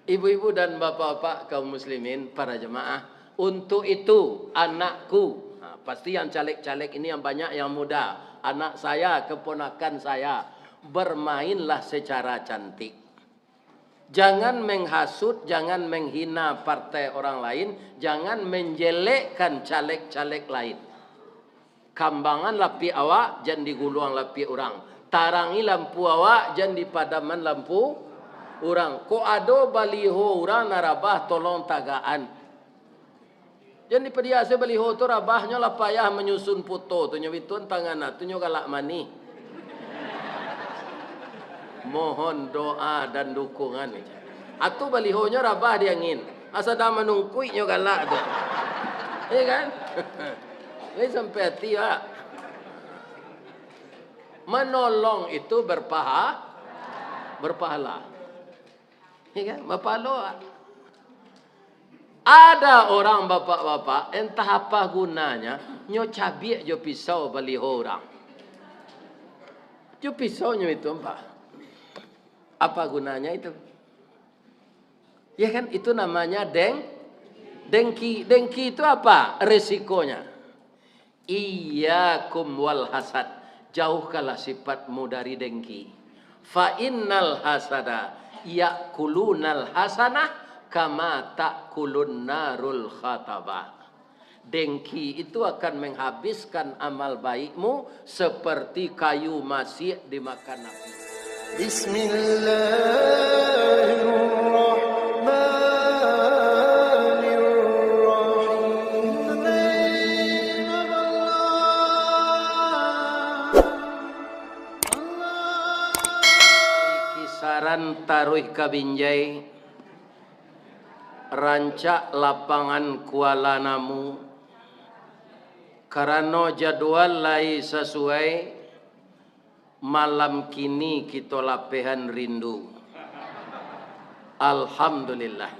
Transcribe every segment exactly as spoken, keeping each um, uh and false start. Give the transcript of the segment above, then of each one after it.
Ibu-ibu dan bapak-bapak kaum muslimin, para jemaah, untuk itu anakku, ha, pasti yang caleg-caleg ini yang banyak yang muda, anak saya, keponakan saya, bermainlah secara cantik. Jangan menghasut, jangan menghina partai orang lain, jangan menjelekkan caleg-caleg lain. Kambangan lapiak awak, jan diguluang lapiak urang. Tarangi lampu awak, jan dipadaman lampu urang. Kok ado baliho urang nan rabah, tolong tagakan. Jan dipadiak se baliho tu, rabahnyo lah payah manyusun poto tu, nyo bituan tangan tu, nyo galak manih. Mohon doa dan dukungan. Atu balihonyo rabah di angin. Asa dah manungkuik nyo galak tu. Iya kan? Jadi sampai hati, Pak. Menolong itu berpaha-, berpahala. Iya kan? Berpahala, Pak. Ada orang bapak-bapak, entah apa gunanya, nyo cabiak jo pisau baliho urang. Jo pisau nyo itu, Pak. Apa gunanya itu? Ya kan, itu namanya deng-, dengki. Dengki itu apa resikonya? Iyyakum wal hasad, jauhkanlah sifatmu dari dengki. Fa innal hasada ya'kulunal hasanah kama ta'kulun narul khatabah. Dengki itu akan menghabiskan amal baikmu seperti kayu masiak dimakan api. Bismillahirrahmanirrahim. Kisaran taruih ka Binjai, rancak lapangan Kuala Namu, karano jadwal lai sasuai, malam kini kito lapehan rindu. Alhamdulillah.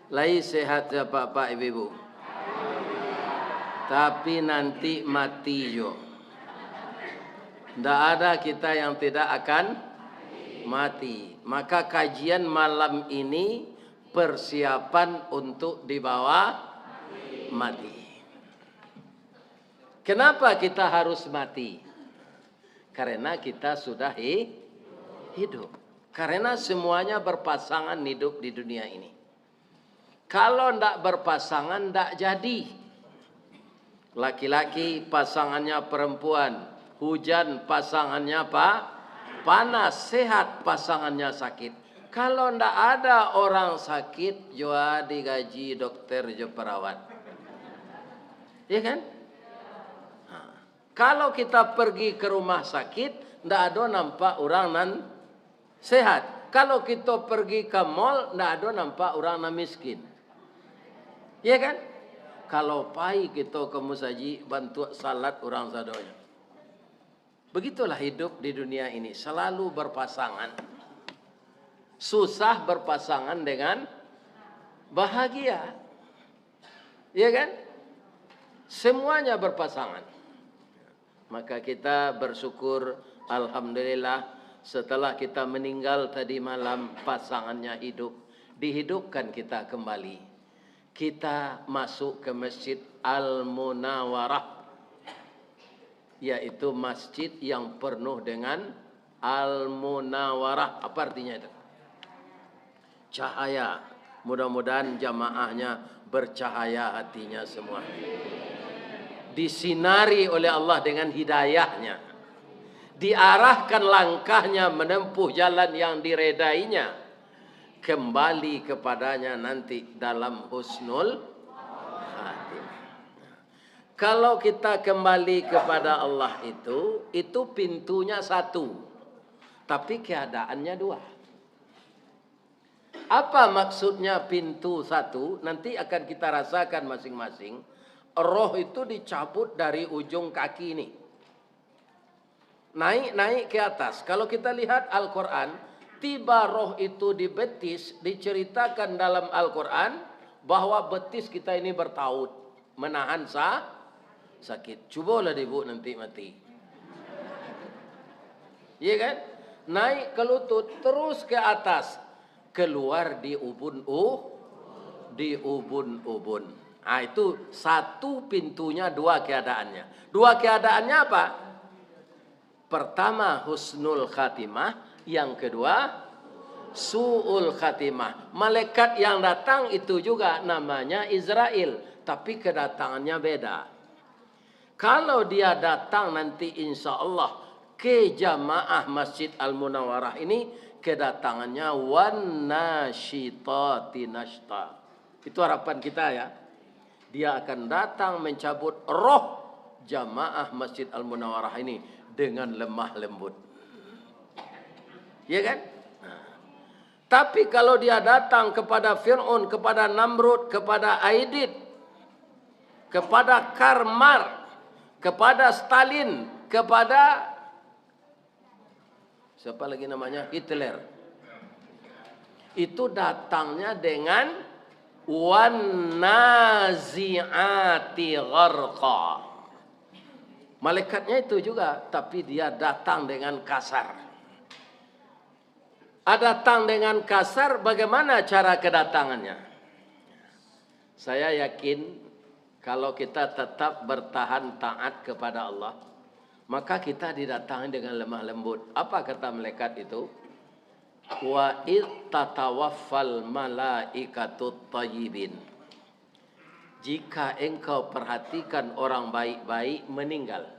Lai sehat se apak-apak, ibu-ibu? Tapi nanti mati juo. Ndak ada kita yang tidak akan mati. Maka kajian malam ini persiapan untuk dibawa mati. Kenapa kita harus mati? Karena kita sudah hi-, hidup. Karena semuanya berpasangan hidup di dunia ini. Kalau ndak berpasangan, ndak jadi. Laki-laki pasangannya perempuan, hujan pasangannya pa-, panas, sehat pasangannya sakit. Kalau ndak ada orang sakit, jua digaji dokter jo perawat. Iya kan? Ha. Kalau kita pergi ke rumah sakit, ndak ado nampak urang nan sehat. Kalau kito pergi ka mall, ndak ado nampak urang nan miskin. Iya kan? Kalau pai kito ka musajik, bantuak salat urang sadonyo. Begitulah hidup di dunia ini, selalu berpasangan. Susah berpasangan dengan bahagia. Iya kan? Semuanya berpasangan. Maka kita bersyukur, alhamdulillah, setelah kita meninggal tadi malam, pasangannya hidup, dihidupkan kita kembali. Kita masuk ke Masjid Al-Munawarah, yaitu masjid yang penuh dengan Al-Munawarah. Apa artinya itu? Cahaya. Mudah-mudahan jamaahnya bercahaya hatinya semua. Disinari oleh Allah dengan hidayahnya. Diarahkan langkahnya menempuh jalan yang diredainya. Kembali kepadanya nanti dalam husnul khatimah. Kalau kita kembali kepada Allah itu, itu pintunya satu, tapi keadaannya dua. Apa maksudnya pintu satu? Nanti akan kita rasakan masing-masing. Roh itu dicabut dari ujung kaki ni. Naik-naik ke atas. Kalau kita lihat Al-Quran, tiba roh itu di betis, diceritakan dalam Al-Quran bahwa betis kita ini bertaut, menahan sa-, sakit. Cubolah ibu nanti mati. Iya kan? Naik ke lutut, terus ke atas. keluar di ubun-u-, di ubun-ubun. Ah, itu satu pintunya, dua keadaannya. Dua keadaannya apa? Pertama, husnul khatimah. Yang kedua, su'ul khatimah. Malaikat yang datang itu juga namanya Izrail, tapi kedatangannya beda. Kalau dia datang nanti, insya Allah, ke jamaah Masjid Al-Munawarah ini, kedatangannya wan nasyitati nasyta. Itu harapan kita, ya. Dia akan datang mencabut roh jamaah Masjid Al-Munawarah ini dengan lemah lembut. Ya kan? Nah. Tapi kalau dia datang kepada Fir'aun, kepada Namrud, kepada Aidid, kepada Karl Marx, kepada Stalin, kepada siapa lagi namanya? Hitler. Itu datangnya dengan wan nazi'ati gharqa. Malaikatnya itu juga, tapi dia datang dengan kasar. Ah, datang dengan kasar, bagaimana cara kedatangannya? Saya yakin, kalau kita tetap bertahan taat kepada Allah, maka kita didatangi dengan lemah lembut. Apa kata malaikat itu? "Wa id tatawaffal malaikatut thayyibin." Jika engkau perhatikan, orang baik-baik meninggal.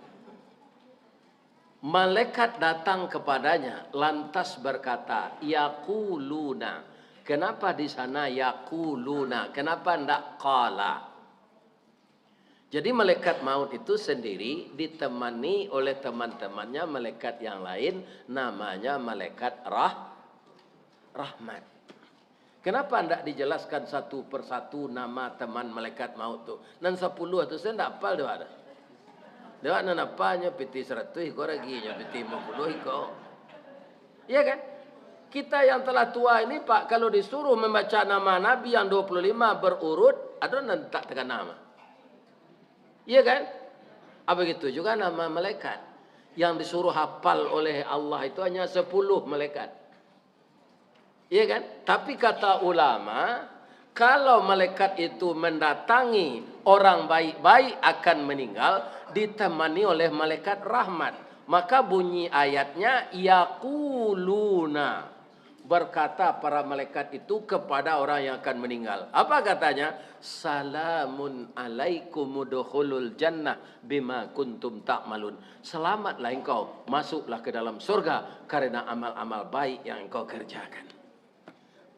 Malaikat datang kepadanya, lantas berkata, "Yaquluna." Kenapa di sana yaquluna? Kenapa ndak qala? Jadi, malaikat maut itu sendiri ditemani oleh teman-temannya, malaikat yang lain, namanya malaikat rah-, rahmat. Kenapa ndak dijelaskan satu persatu nama teman malaikat maut tu? Nan sapuluah tu, saya ndak apal dek awak tu. Dek awak nan apalnyo piti saratuih iko, raginyo piti limo puluah iko. Iya kan? Kita yang telah tua ini, Pak, kalau disuruh membaca nama Nabi yang dua puluh lima berurut, ado nan tak takana mah. Iya kan? Ah, begitu juga nama malaikat. Yang disuruh hafal oleh Allah itu hanya sepuluh malaikat. Iya kan? Tapi kata ulama, kalau malaikat itu mendatangi orang baik-baik akan meninggal, ditemani oleh malaikat rahmat, maka bunyi ayatnya, "Yaquluna." Berkata para malaikat itu kepada orang yang akan meninggal. Apa katanya? "Salamun alaikum udkhulul jannah bima kuntum ta'malun." Selamatlah engkau, masuklah ke dalam surga karena amal-amal baik yang engkau kerjakan.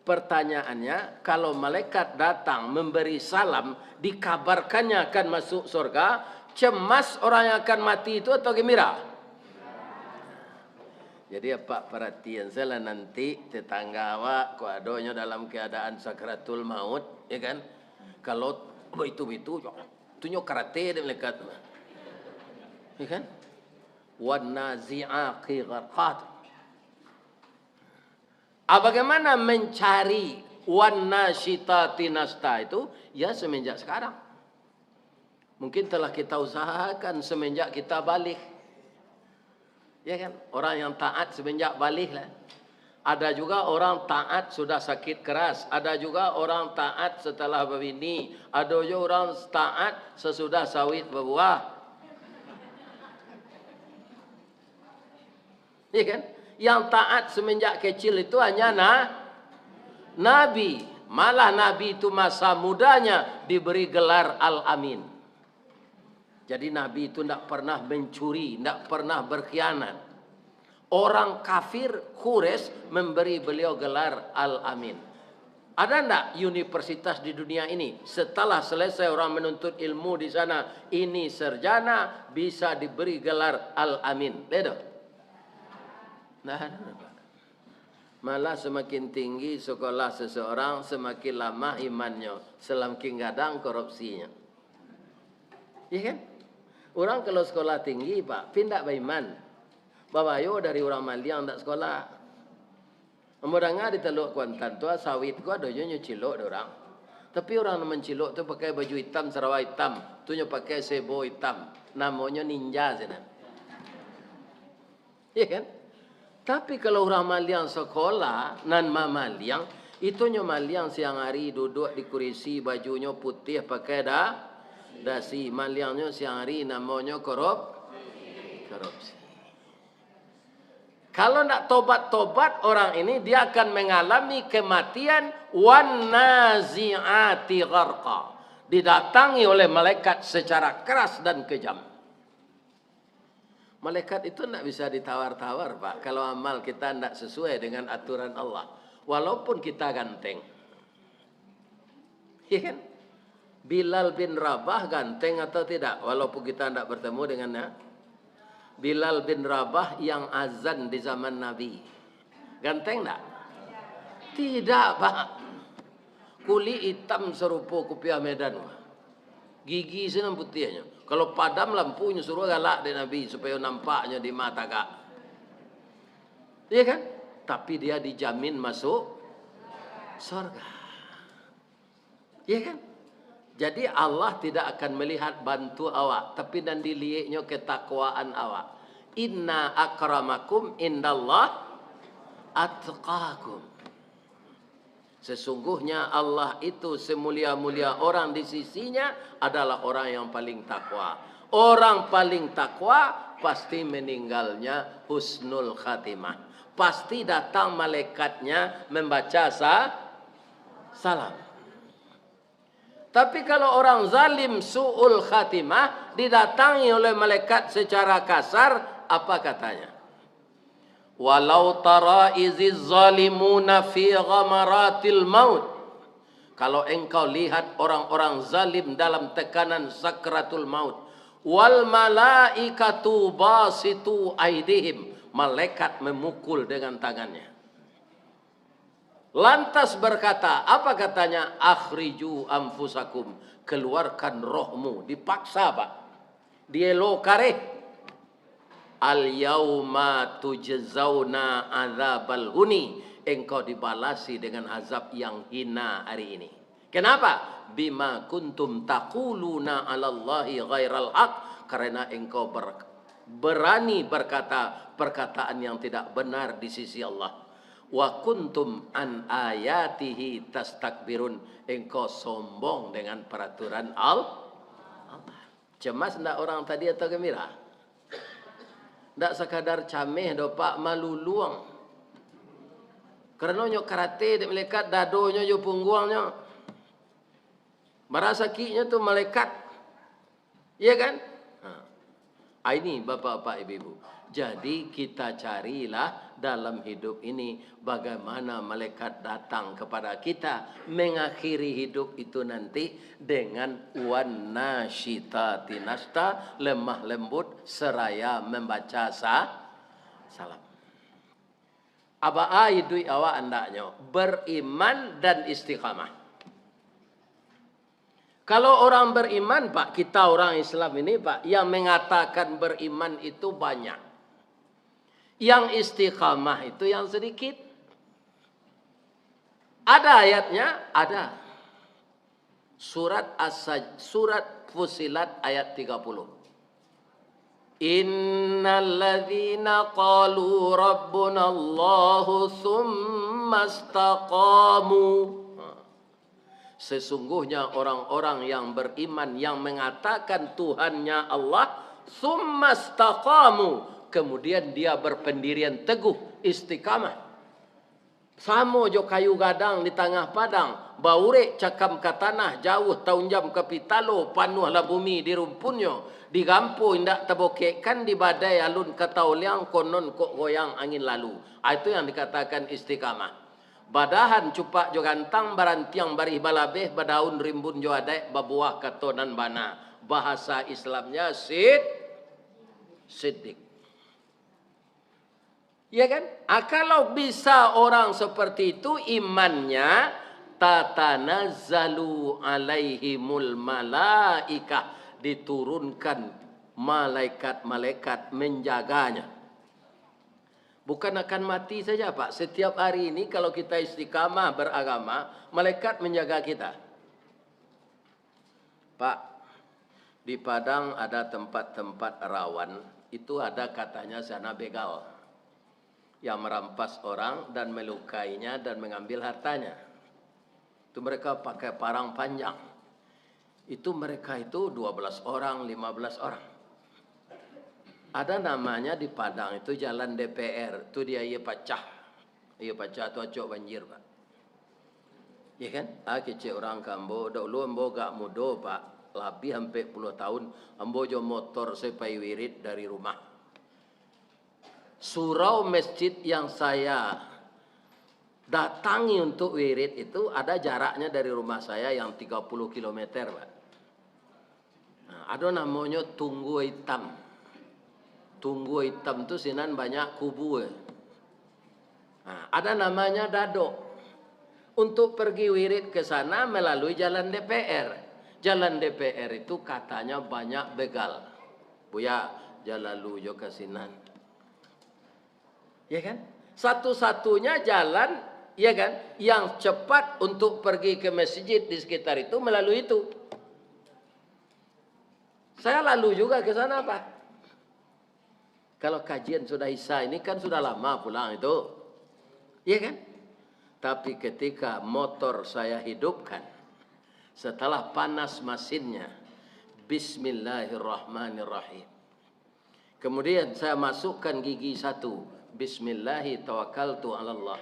Pertanyaannya, kalau malaikat datang memberi salam, dikabarkannya akan masuk surga, cemas orang yang akan mati itu atau gembira? Jadi, apak paratian sajolah nanti tetangga awak, kok adonyo dalam keadaan sakaratul maut, ya kan? Kalau baitu-baitu, tu nyo karate dek malaikat tu. Ya kan? "Wan nazi'ati gharqa." Ah, bagaimana mencari wan nasyitati nasyta itu? Ya, semenjak sekarang. Mungkin telah kita usahakan semenjak kita baligh. Ya kan? Orang yang taat semenjak baligh lah. Ada juga orang taat sudah sakit keras. Ada juga orang taat setelah babini. Ada juga orang taat sesudah sawit babuah. Iya kan? Yang taat semenjak kecil itu hanya na-, Nabi. Malah Nabi itu masa mudanya diberi gelar Al-Amin. Jadi Nabi itu ndak pernah mencuri, ndak pernah berkhianat. Orang kafir Quraisy memberi beliau gelar Al-Amin. Ada ndak universitas di dunia ini, setelah selesai orang menuntut ilmu di sana, ini sarjana, bisa diberi gelar Al-Amin? Ada? Ndak ada, Pak. Malah semakin tinggi sekolah seseorang, semakin lamah imannyo, semakin gadang korupsinyo. Iya kan? Urang kalau sekolah tinggi, Pak, tapi ndak baiman. Babayo dari urang maliang ndak sekolah. Ambo danga di Taluak Kuantan tu, sawit ko ado juo nyo cilok dek urang. Tapi urang nan mancilok tu pakai baju itam, sarawa itam, tu nyo pakai sebo itam. Namonyo ninja sinan. Iya kan? Tapi kalau urang maliang sekolah, nan mamaliang, Itunyo maliang siang ari duduak di kurisi, bajunyo putiah pakai da-, dasi. Maliangnyo siang ari namonyo korup-, korupsi. Kalau ndak tobat-tobat orang ini, dia akan mengalami kematian, wan nazi'ati gharqa. Didatangi oleh malaikat secara keras dan kejam. Malaikat itu ndak bisa ditawar-tawar, Pak, kalau amal kita ndak sesuai dengan aturan Allah. Walaupun kita ganteng. Iya kan? Bilal bin Rabah ganteng atau tidak? Walaupun kita ndak bertemu dengannya. Bilal bin Rabah yang azan di zaman Nabi. Ganteng ndak? Tidak, Pak. Kulik itam sarupo kupiah Medan. Gigi sinan putiahnyo. Kalau padam lampunyo, suruah galak dek Nabi, supayo nampaknyo di mata kak. Iya kan? Tapi dia dijamin masuk sorga. Iya kan? Jadi, Allah tidak akan melihat bantu awak, tapi nan dilieknyo ketakwaan awak. Inna akramakum indallah atqakum. Sesungguhnya Allah itu semulia-mulia orang di sisinya adalah orang yang paling takwa. Orang paling takwa pasti meninggalnya husnul khatimah. Pasti datang malaikatnya membaca sa-, salam. Tapi kalau orang zalim su'ul khatimah didatangi oleh malaikat secara kasar, apa katanya? "Walau tara iziz zalimuna fi ghamaratil maut." Kalau engkau lihat orang-orang zalim dalam tekanan sakratul maut, "wal malaikatu basitu aidihim," malaikat memukul dengan tangannya. Lantas berkata, apa katanya? "Akhriju anfusakum," keluarkan rohmu, dipaksa, Pak. Dielo kareh. "Al yauma tujzauna adzabal huni," engkau dibalasi dengan azab yang hina hari ini. Kenapa? "Bima kuntum taquluna 'alallahi ghairal haq," karena engkau ber-, berani berkata perkataan yang tidak benar di sisi Allah. "Wa kuntum an ayatihi tastakbirun," engkau sombong dengan peraturan Al-, Allah. Cemas ndak orang tadi atau gembira? Ndak sakadar cameh doh, Pak, maluluang. Karano nyo karate dek malaikat, dadonyo jo pungguangnyo. Bara sakiknyo tu malaikat. Iya kan? Ha. Ah, ini, Bapak-bapak, Ibu-ibu. Jadi, kita carilah dalam hidup ini bagaimana malaikat datang kepada kita, mengakhiri hidup itu nanti dengan wan nasyitati nashta, lemah lembut seraya membaca sa-, salam. Aba a iduik awak andaknyo beriman dan istiqamah. Kalau orang beriman, Pak, kita orang Islam ini, Pak, yang mengatakan beriman itu banyak. Yang istiqamah itu yang sedikit. Ada ayatnya? Ada. Surat As-, Surat Fussilat ayat tiga puluh. "Innalladzina qalu rabbunallahu tsumma istaqamu." Sesungguhnya orang-orang yang beriman, yang mengatakan Tuhannya Allah, "tsumma istaqamu," kemudian dia berpendirian teguh, istiqamah. Samo jo kayu gadang di tangah padang, baurek cakam ka tanah, jauah taunjam ka pitalo, panuahlah bumi di rumpunnyo, digampo indak tabokekkan, di badai alun ka taoliang, konon kok goyang angin lalu. Ah, itu yang dikatakan istiqamah. Badahan cupak jo gantang, barantiang barih balabeh, badaun rimbun jo adaik, babuah kato nan bana. Bahasa Islamnya sid-, siddiq. Ya kan? Ah, kalau bisa orang seperti itu imannya, tatanazzalu alaihimul malaikah, diturunkan malaikat-malaikat menjaganya. Bukan akan mati saja, Pak. Setiap hari ini kalau kita istiqamah beragama, malaikat menjaga kita. Pak, di Padang ada tempat-tempat rawan, itu ada katanya sana begal yang merampas orang dan melukainya dan mengambil hartanya. Itu mereka pakai parang panjang. Itu mereka itu dua belas orang, lima belas orang. Ada namanya di Padang itu Jalan D P R, itu dia aia pacah. Aia pacah tu acok banjir, Pak. Ya kan? Ah, kecek urang ka ambo, dahulu ambo agak mudo, Pak. Labiah ampek puluah tahun, ambo jo motor se pai wirid dari rumah. Surau masjid yang saya datangi untuk wirid itu ada jaraknya dari rumah saya yang tiga puluh kilometer, Pak. Nah, ado namonyo Tunggua Itam. Tunggua Itam tu sinan banyak kubua. Nah, ada namanya Dadok. Untuk pergi wirid ke sana melalui jalan D P R. Jalan D P R itu katanya banyak begal. Buya, jan lalu jo ka sinan. Ya kan? Satu-satunya jalan, ya kan, yang cepat untuk pergi ke masjid di sekitar itu melalui itu. Saya lalu juga ke sana, Pak. Kalau kajian sudah Isya ini kan sudah lama pulang itu. Ya kan? Tapi ketika motor saya hidupkan, setelah panas masinnya, Bismillahirrahmanirrahim. Kemudian saya masukkan gigi satu, Bismillahi tawakkaltu alallah.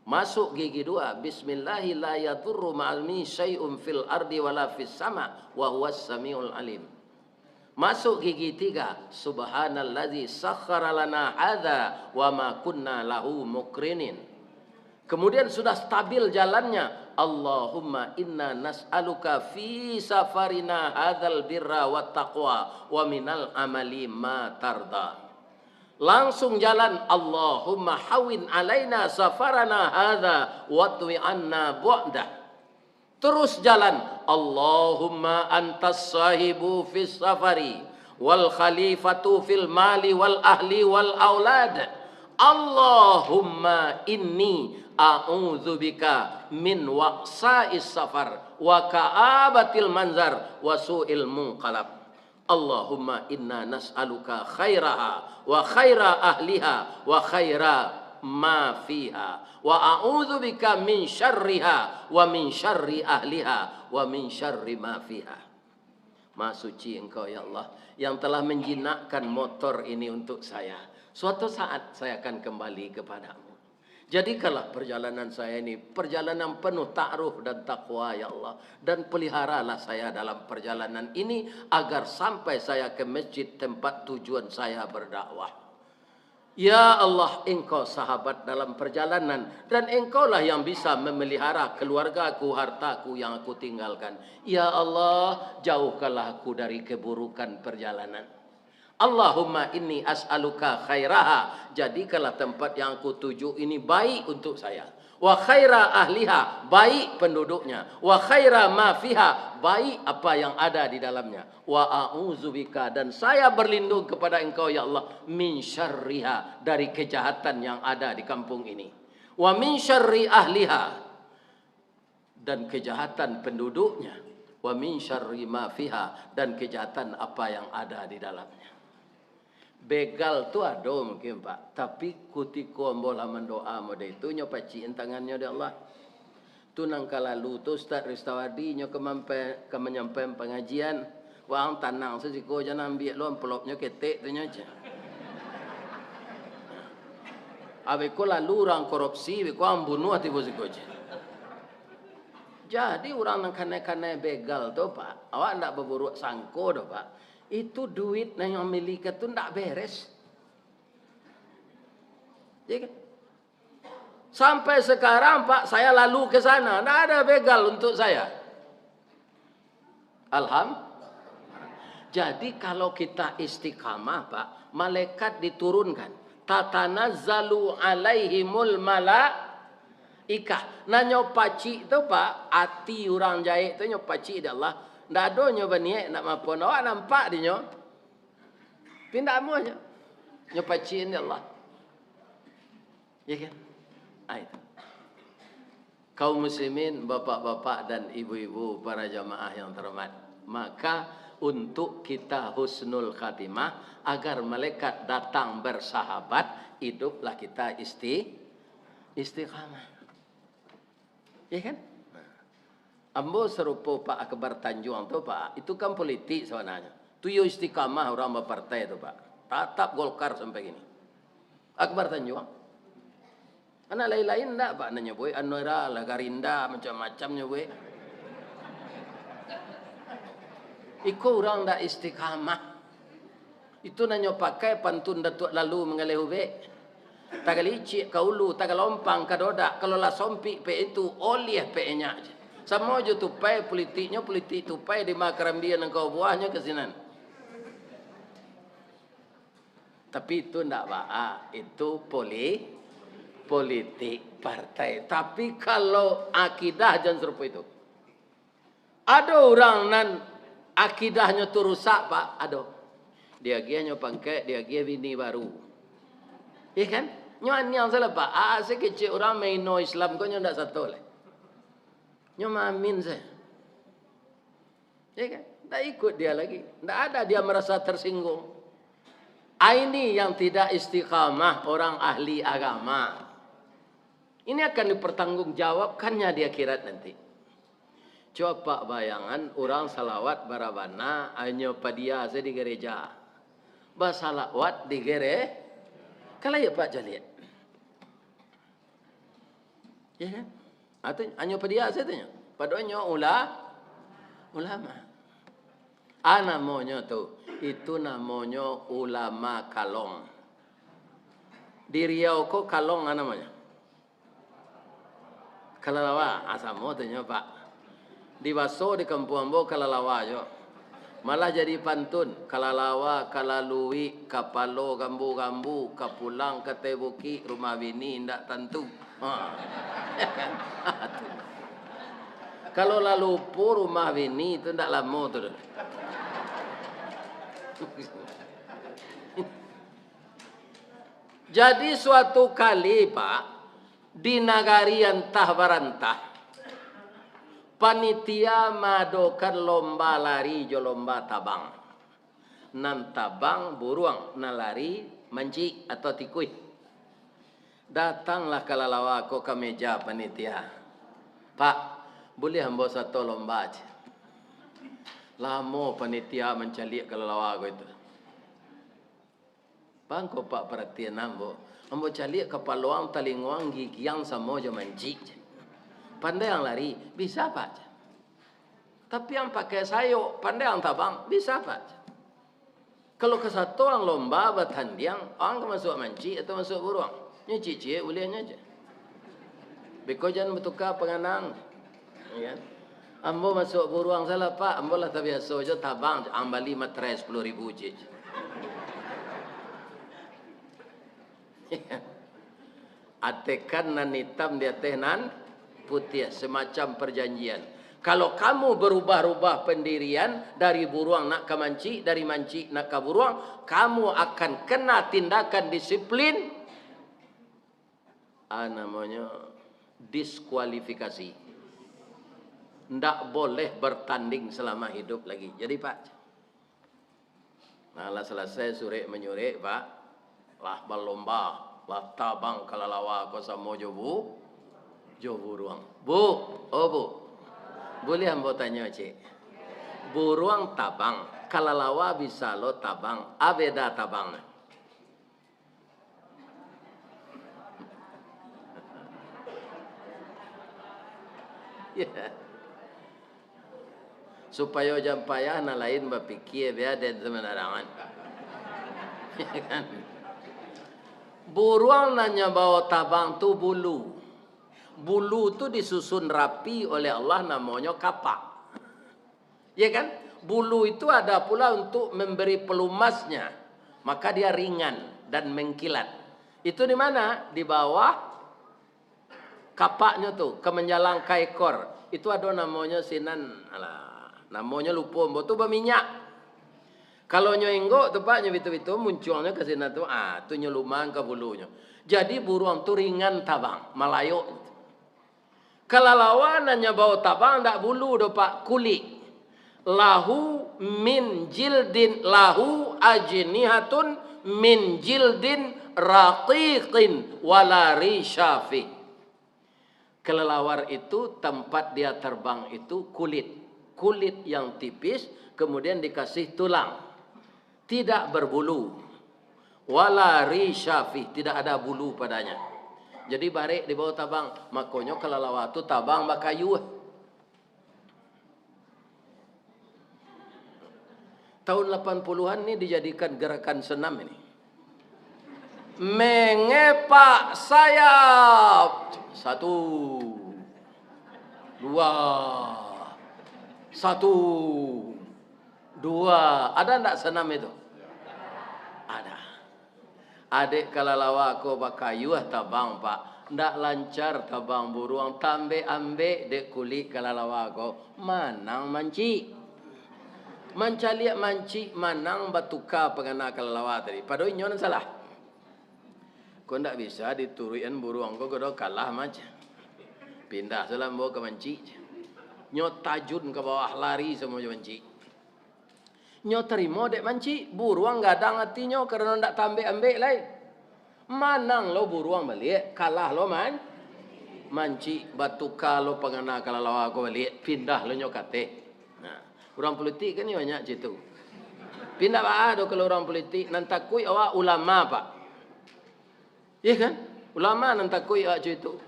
Masuk gigi dua, Bismillahi la yadurru ma'almi syai'un fil ardi wala fis sama, wa huwas samiul alim. Masuk gigi tiga, Subhanalladzi sakhkhara lana hadza wa ma kunna lahu muqrinin. Kemudian sudah stabil jalannya, Allahumma inna nas'aluka fi safarina hadzal birra wat taqwa wa minal amali ma tarda. Langsung jalan, Allahumma hawwin alaina safarana hadza watwi anna bu'dah. Terus jalan, Allahumma antas sahibu fis safari wal khalifatu fil mali wal ahli wal aulad. Allahumma inni a'udzubika min wa'sa'is safar wa ka'abatil manzar wa su'il munqalab. Allahumma inna nas'aluka khairaha wa khaira ahliha wa khaira ma fiha, wa a'udzubika min syarriha wa min syarri ahliha wa min syarri ma fiha. Maha Suci Engkau, ya Allah, yang telah menjinakkan motor ini untuk saya. Suatu saat saya akan kembali kepada-Mu. Jadikanlah perjalanan saya ini perjalanan penuh ta'aruf dan takwa, ya Allah. Dan peliharalah saya dalam perjalanan ini, agar sampai saya ke masjid tempat tujuan saya berdakwah. Ya Allah, Engkau sahabat dalam perjalanan, dan Engkaulah yang bisa memeliharaku, keluargaku, hartaku yang aku tinggalkan. Ya Allah, jauhkanlah aku dari keburukan perjalanan. Allahumma inni as'aluka khairaha, jadikanlah tempat yang aku tuju ini baik untuk saya. Wa khaira ahliha, baik penduduknya. Wa khaira ma fiha, baik apa yang ada di dalamnya. Wa a'udzubika, dan saya berlindung kepada Engkau, ya Allah, min syarriha, dari kejahatan yang ada di kampung ini. Wa min syarri ahliha, dan kejahatan penduduknya, wa min syarri ma fiha, dan kejahatan apa yang ada di dalamnya. Begal tu ado mungkin, Pak, tapi kutiko ambo lah mandoa model itu, nyo pacikan tangannyo dek Allah. Tu nan ka lalu tu Ustaz Ristawadi nyo ka mampa-, ka manyampaikan pangajian. Wang tanang sasiko, jan ambiak lo amplopnyo ketek tu nyo, ceh. Abih ko lalu urang korupsi, abih ko ang bunuah tibo siko, ceh. Jadi urang nan kanai-kanai begal tu, Pak, awak ndak baburuak sangko doh, Pak. Itu duit nan amilikan tu ndak beres. Ya kan? Sampai sekarang, Pak, saya lalu ke sana, ndak ada begal untuk saya. Alham-, jadi kalau kita istiqamah, Pak, malaikat diturunkan. Tatanazzalu alaihimul malaikah. Nan nyo pacik tu, Pak, ati urang jahek tu nyo pacik dek Allah. Ndak ado nyo baniaik nak maafan. Awak nampak di nyo. Tapi ndak amuah nyo. Nyo pacik dek Allah. Ya kan? Ah, itu. Kaum muslimin, bapak-bapak dan ibu-ibu, para jamaah yang terhormat, maka untuk kita husnul khatimah, agar malaikat datang bersahabat, hiduplah kita isti-, istiqamah. Ya kan? Ambo sarupo Pak Akbar Tanjuang tu, Pak. Itu kan politik sabananyo. Tu yo istiqamah urang bapartai tu, Pak. Tatap Golkar sampai kini. Akbar Tanjuang. Anak lain-lain ndak, Pak, nan nyobuik, anu ira lah, Garinda, macam-macam nyobuik. Iko urang ndak istiqamah. Itu nan nyo pakai pantun Datuak Lalu manggaleh ubek. Tagalicik ka ulu, tagalompang ka dodak, kalau lah sompik pek itu, oliah pek enyak. Samo jo tupai politiknyo, politik tupai di ma karambia nan ka buahnyo ka sinan. Tapi itu ndak baa, itu poli-, politik partai. Tapi kalau akidah jan sarupo itu. Ado urang nan akidahnyo tu rusak, Pak, ado. Diagiahnyo pangkek, diagiah bini baru. Iya kan? Nyo aniang salah, Pak. Aa, sakecek urang maino Islam ko nyo ndak sato lai. Nyo maamin saja. Ya kan? Ndak ikut dia lagi. Ndak ada dia merasa tersinggung. Ah, ini yang tidak istiqamah orang ahli agama. Ini akan dipertanggungjawabkannya di akhirat nanti. Coba bayangan, urang salawat barabana, hanyo padia saja di gereja. Basalawat di gere-, kalau ya Pak Jaliat. Ya kan? Atau hanyo padia saja tu nyo. Padahal nyo ula-, ulama. Ah, namonyo tu, itu namonyo ulama kalong. Di Riau ko kalong ah namonyo? Kalalawa, ah, samo tu nyo, Pak. Di baso di kampuang ambo kalalawa jo. Malah jadi pantun, kalalawa, kalaluik, kapalo gambu-gambu, kapulang ka ateh bukik, rumah bini indak tantu. Ha. Kalau lah lupo rumah bini tu ndak lamo tu doh. Jadi suatu kali, Pak, di nagari antah barantah, panitia maadokan lomba lari jo lomba tabang. Nan tabang buruang, nan lari mancik atau tikuih. Datanglah kalalawa ko ka meja panitia. "Pak, buliah ambo sato lomba?" cek. Lamo panitia mancaliak kalalawa ko itu. "Baa ko Pak paratian ambo? Ambo caliak kapalo ang, talingo ang, gigi ang samo jo mancik," cek. "Pandai ang lari?" "Bisa, Pak," cek. "Tapi ang pakai sayok, pandai ang tabang?" "Bisa, Pak," cek. "Kalau kasato ang lomba batandiang, ang ka masuak mancik atau masuak buruang?" "Nyo ciek-ciek buliahnyo," cek. "Beko jan batuka panganang." Ya kan? "Ambo masuak buruang salah, Pak. Ambo lah tabiaso jo tabang." "Ang bali materai sapuluah ribu ciek." Atekan nan itam di ateh nan putiah, semacam perjanjian. Kalau kamu berubah-ubah pendirian, dari buruang nak ka mancik, dari mancik nak ka buruang, kamu akan kena tindakan disiplin, ah, namonyo diskualifikasi. Ndak boleh bertanding selama hidup lagi. Jadi, Pak, nah, lah salasai surek manyurek, Pak, lah balomba, lah tabang kalalawa ko samo jo bu-, jo buruang. "Bu, oh Bu, buliah ambo tanyo, cek? Buruang tabang, kalalawa bisa lo tabang, a beda tabang?" Ya. Supayo jan payah nan lain bapikia, bia den tu manarangan. Ya kan? Buruang nan nyo bao tabang tu bulu. Bulu tu disusun rapi oleh Allah, namonyo kapak. Ya kan? Bulu itu ada pula untuk memberi pelumasnya. Maka dia ringan dan mengkilat. Itu di mana? Di bawah kapaknyo tu, ka manjalang ka ekor. Itu ado namonyo sinan, alah, namonyo lupo ambo tu, baminyak. Kalau nyo inggok tu, Pak, nyo bitu-bitu, muncuangnyo ka sinan tu, ah, tu nyo lumang ka bulunyo. Jadi buruang tu ringan tabang, malayok. Kalalawa nan nyo bao tabang ndak bulu doh, Pak, kulik. Lahu min jildin, lahu ajnihatun min jildin raqiqin wala risha fih. Kelelawar itu tempat dia terbang itu kulit. Kulit yang tipis, kemudian dikasih tulang. Tidak berbulu. Wala risya fih, tidak ada bulu padanya. Jadi barek di bawah tabang, makonyo kelelawar tu tabang bakayuah. Tahun lapan puluhan ni dijadikan gerakan senam ini. Mengepak sayap. Satu. Dua. Satu. Dua. Ada ndak senam itu? Ada. Adek kalalawa ko bakayuah tabang, Pak. Ndak lancar tabang buruang, tambek-ambek dek kulik kalalawa ko. Manang mancik. Mancaliak mancik, manang batuka pangana kalalawa tadi. Padahal inyo nan salah. Ko ndak bisa dituruikan buruang ko, ko kalah mancik. Pindah salah ambo ka mancik. Nyo tajun ka bawah, lari samo jo mancik. Nyo tarimo dek mancik, buruang gadang atinyo karano ndak tambek-ambek lai. Manang lo buruang baliak, kalah lo man-, mancik, batuka lo pangana kalalawa ko baliak, pindah lo nyo kateh. Nah, urang pulitik kan nyo banyak citu. Pindah baa do kalau urang pulitik, nan takuik awak ulama, Pak. Iya kan? Ulama nan takuik awak citu.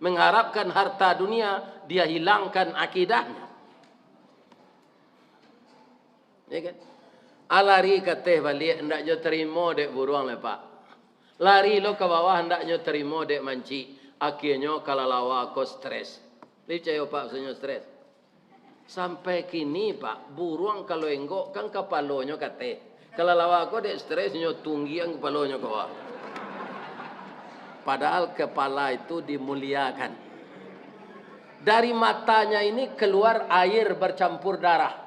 Mengharapkan harta dunia, dia hilangkan akidahnyo. Ya kan? Alari kateh baliak, ndak nyo tarimo dek buruang lai, Pak. Lari lo ka bawah, ndak nyo tarimo dek mancik. Akhianyo kalalawa ko stres. Picayo, Pak, maksudnyo stres? Sampai kini, Pak, buruang kalau enggok kan kapalonyo kateh. Kalalawa ko dek stres nyo tunggiang kapalonyo ka bawah. Padahal kepala itu dimuliakan. Dari matanya ini keluar air bercampur darah.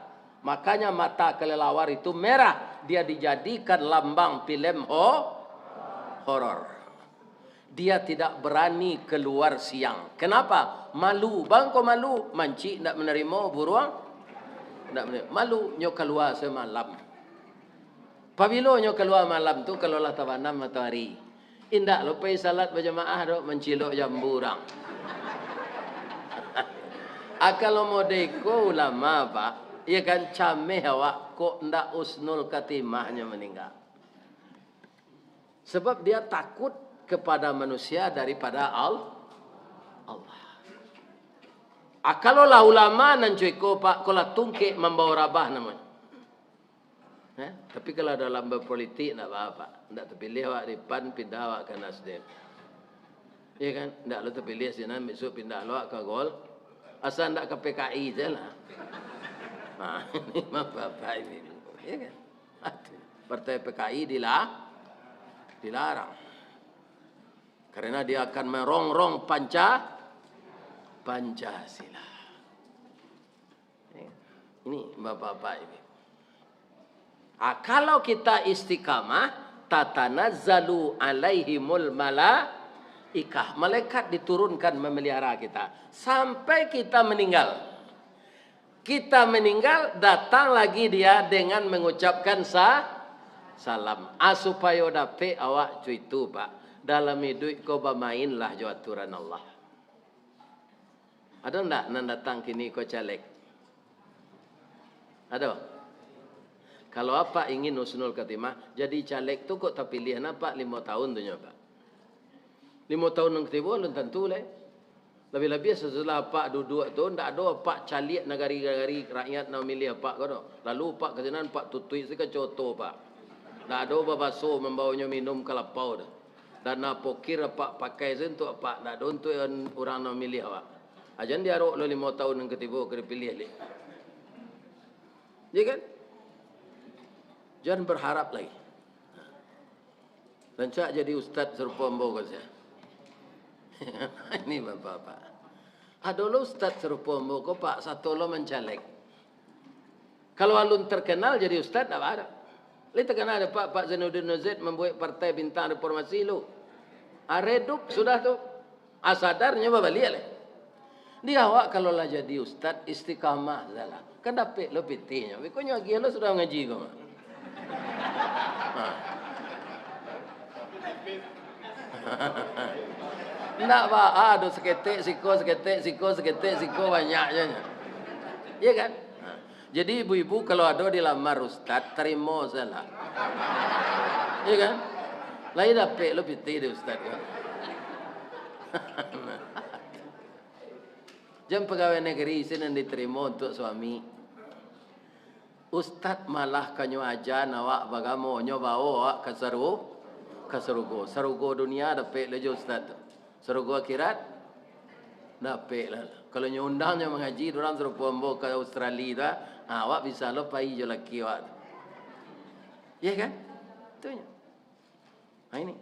Makanya mata kelelawar itu merah, dia dijadikan lambang filem ho-, horor. Dia tidak berani keluar siang. Kenapa? Malu. Bangko malu, mancik ndak manarimo, buruang ndak manarimo. Malu, nyo kalua samalam. Pabilo nyo kalua malam tu, kalau lah tabanam matoari? Indak lo pai salat bajamaah doh, mancilok jambu urang. Ah, kalau model iko ulama, Pak, ya kan, cameh awak, kok ndak husnul khatimah nyo maningga. Sebab dia takut kepada manusia daripada Al-, Allah. Ah, kalau lah ulama nan cuiko, Pak, ko lah tungkek mambao rabah namonyo. Eh, tapi kalau dalam berpolitik, ndak apa-apa. Ndak terpilih awak di pan, pindah awak ke Nasdem. Iya kan? Ndak lo terpilih sinan, besok pindah lo awak ke Gol. Asal ndak ke P K I je lah. Nah, ini mah bapak ini. Iya kan? Aduh, partai P K I dila-, dilarang. Karena dia akan merongrong Panca-, Pancasila. Ini bapak-bapak ini. Ah, kalau kita istiqamah, tatanazzalu alaihimul malaikah. Malaikat diturunkan memelihara kita. Sampai kita meninggal. Kita meninggal, datang lagi dia dengan mengucapkan sa-, salam. Ah, supayo dapek awak cuitu, Pak. Dalam iduik ko bamainlah jo aturan Allah. Ado ndak nan datang kini ko caleg? Ado? Kalau apak ingin husnul khatimah, jadi caleg tu kok tapiliah apak limo tahun tu nyo, Pak? Limo tahun nan katibo alun tantu lai. Labiah-labiah sasudah apak duduak tu, ndak ado apak caliak nagari-nagari rakyat nan mamiliah apak ko doh. Lalu apak ka sinan, apak tutuik se kaco apak. Ndak ado babaso mambaonyo minum ka lapau tu. Dana pokir apak pakai se untuak apak, ndak ado untuak urang nan mamiliah apak. Ah, jan diarok lo limo tahun nan katibo ka dipiliah lai. Ya kan? Jan berharap lai. Rancak jadi ustaz sarupo ambo ko sia. Ini bapak-bapak. Ado lo ustaz sarupo ambo ko, Pak, sato lo mancaleg. Kalau alun terkenal jadi ustaz, ndak baa. Lai terkenal dek Pak, Pak Zainuddin Nurzaid mambuek Partai Bintang Reformasi lo. Ah, redup sudah tu. Ah, sadar nyo babaliak lai. Di awak kalau lah jadi ustaz, istiqamah salah. Kan dapek lo pitihnyo. Beko nyo agiah lo sudah ngaji ko mah. Ha. Ndak baa doh, saketek siko, saketek siko, saketek siko, banyak juo nyo. Iyo kan? Nah, jadi ibu-ibu kalau ado dilamar ustad, tarimo sajolah. Iyo kan? Lai dapek lo pitih di ustad ko. Jan pagawai nagari se nan ditarimo untuak suami. Ustad malah ka nyo aja awak baagamo, nyo bao awak ka saru-, ka sarugo. Sarugo dunia dapek lo jo ustad tu. Sarugo akhirat dapek lah. Kalau nyo undang nyo mangaji, urang sarupo ambo ka Australia tu, ah, awak bisa lo pai jo laki awak tu. Iyo kan? Tu nyo. Nah, ini.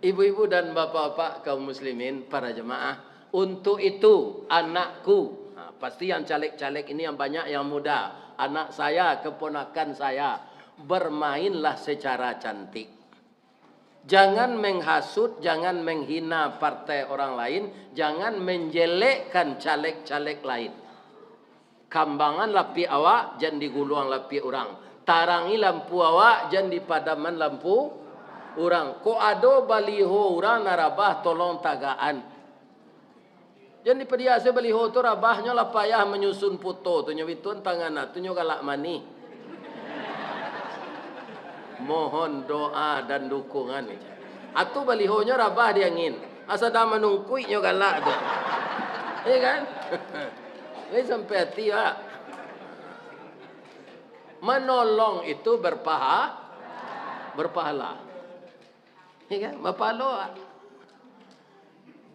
Ibu-ibu dan bapak-bapak kaum muslimin, para jemaah, untuk itu anakku, nah, pasti yang caleg-caleg ini yang banyak yang muda, anak saya, keponakan saya, bermainlah secara cantik. Jangan menghasut, jangan menghina partai orang lain, jangan menjelekkan caleg-caleg lain. Kambangan lapiak awak, jan diguluang lapiak urang. Tarangi lampu awak, jan dipadaman lampu urang. Kok ado baliho urang nan rabah, tolong tagakan. Jan dipadiak se baliho tu, rabahnyo lah payah manyusun puto tu, nyo bituan tangan tu, nyo galak manih. Mohon doa dan dukungan. Atu balihonyo rabah di angin. Asa dah manungkuik nyo galak tu. Iyo kan? Ini sampai hati, Pak. Manolong itu berpaha-, berpahala. Iyo kan? Berpahala.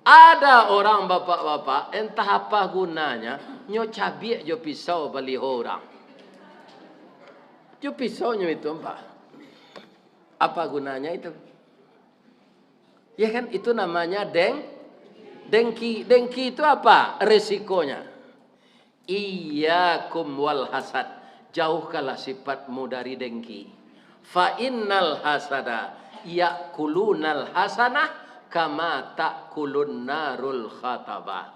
Ada orang bapak-bapak, entah apa gunanya, nyo cabiak jo pisau baliho urang. Jo pisau nyo itu, Pak. Apa gunanya itu? Ya kan, itu namanya deng-, dengki. Dengki itu apa resikonya? Iyyakum wal hasad, jauhkanlah sifatmu dari dengki. Fa innal hasada ya'kulunal hasanah kama ta'kulun narul khatabah.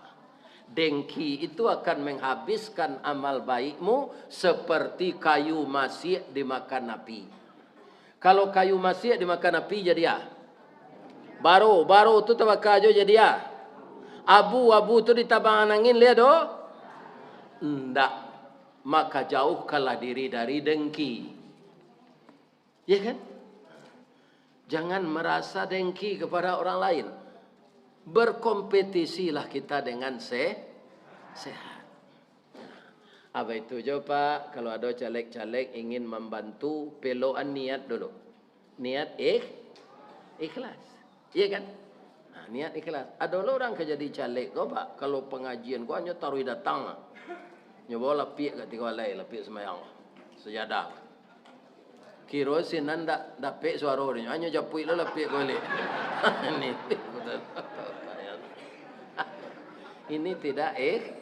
Dengki itu akan menghabiskan amal baikmu seperti kayu masiak dimakan api. Kalau kayu masiak dimakan api, jadi ah. Baro, baro tu tabaka jo, jadi ah. Abu, abu tu ditabangan angin, lai ado? Ndak. Maka jauhkanlah diri dari dengki. Ya kan? Jangan merasa dengki kepada orang lain. Berkompetisilah kita dengan se-, sehat. Apa itu jo, Pak, kalau ado caleg-caleg ingin mambantu, pelokan niat dulu. Niat ikh-, ikhlas. Iya kan? Nah, niat ikhlas. Ado lo urang ka jadi caleg ko, Pak, kalau pangajian ko hanyo taruih datang. Nyo bao lapiak ka tigo alai, lapiak sumbayang. Sajadah. Kiro sinan ndak dapek suaro dinyo, hanyo japuik lo lapiak ko baliak. Ini, ini tidak ikh-,